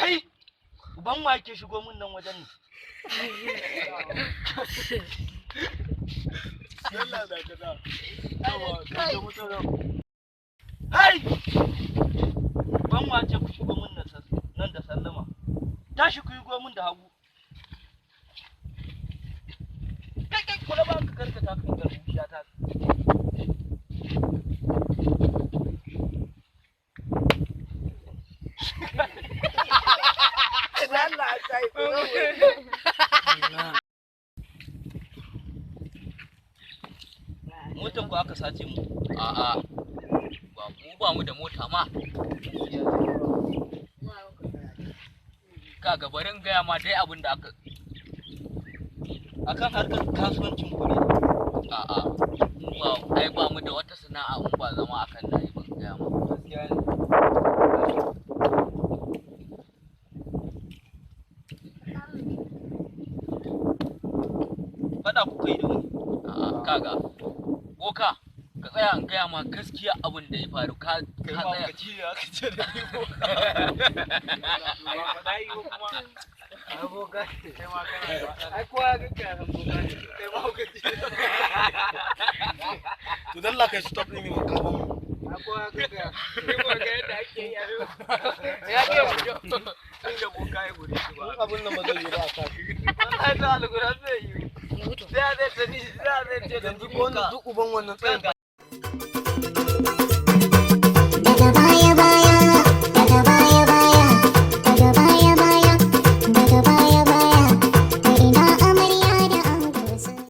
Kai, uban wa yake shigo mun nan wajen ne? Yalla da kaza. Yawa, ka ga mutane. Hai! Uban wa ce ku shigo mun nan da sallama. Tashi ku yi mun da hagu. Kai kai, kula ba ka karkata kan garbuciya ta. Allah ta yi. Motar ku aka sace mu. A'a, ba mu, ba mu da mota ma. Kaga, barin gaya ma dai abin da aka Akan harkar kasuwancin ku ne. A'a, mu ba, ai ba mu da wata sana'a in ba zama akan layi ban gaya ma. Gaskiya ne. Faɗa kuka yi da wani. A'a, kaga boka, ka tsaya in gaya ma gaskiya abin da ya faru, ka Kai ka ma tsaya. ka ci aka ce da ni ko. Ai kowa ga ka san boka ne. Kai ma ka ci. To dalla kai stop din mu ka mu. Ai kowa ga ka. Ga yadda ake yi. Ya ce mu Inda boka ya gure shi ba. Abun nan ba zai yi ba a sa. Wallahi ta algura zai yi. Sai zai ta ni, sai zai ce da Yanzu ko wannan duk uban wannan tsayin Kaga.